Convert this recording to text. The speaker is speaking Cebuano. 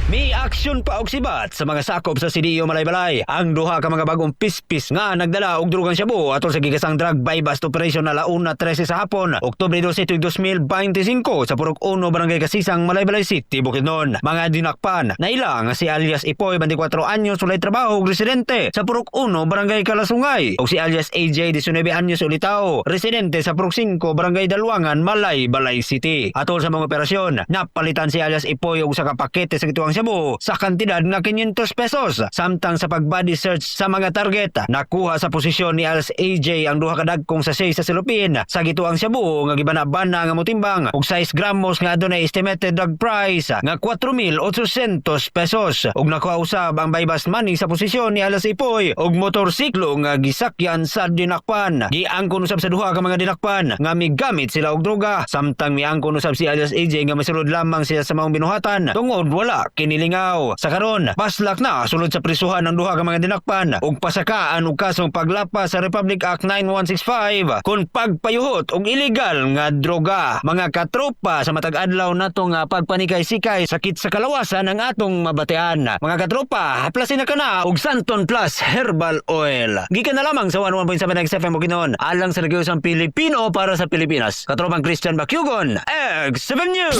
Mi aksyon pa og sibat sa mga sakop sa CDO Malaybalay. Ang duha ka mga bagong pispis nga nagdala og drugang shabu atol sa gigasang drug buy bust operation 1:13 sa hapon, Oktubre 12, tuig 2025 sa Purok 1, Barangay Kasisang, Malaybalay City, Bukidnon. Mga dinakpan naila nga si alias Ipoy, 24 anyos, walay trabaho ug residente sa Purok 1, Barangay Kalasungay, ug si alias AJ, 19 anyos, ulitaw, residente sa Purok 5, Barangay Dalwangan, Malaybalay City. Atol sa mga operasyon, napalitan si alias Ipoy og usa ka pakete sa gituang shabu sa kantidad nga 500 pesos. Samtang sa pag-body search sa mga target, nakuha sa posisyon ni alias AJ ang duha ka dagkong sachet sa cellophane sa gituang shabu nga gibana-bana nga motimbang og 6 gramos nga adunay estimated drug price nga 4,800 pesos. Ug nakuha usab ang buy-bust money sa posisyon ni alias Ipoy og motorsiklo nga gisakyan sa dinakpan. Giangkon usab sa duha ka mga dinakpan nga migamit sila og droga, samtang miangkon usab si alias AJ nga misulod lamang siya sa maong binuhatan tungod wala kinilingaw. Sa karon, paslak na sulod sa prisuhan ang duha ka mga dinakpan ug pasakaan og kasong paglapas sa Republic Act 9165 kon pagpayuhot og illegal nga droga. Mga katropa, sa matag adlaw nato nga pagpanikay-sikay, sakit sa kalawasan ang atong mabatian. Mga katropa, haplasin na kana og Santon Plus Herbal Oil. Gikan na lamang sa 11.7 XFM Bukidnon, alang sa nag Pilipino para sa Pilipinas. Katropang Christian Bakyugon, X7 News.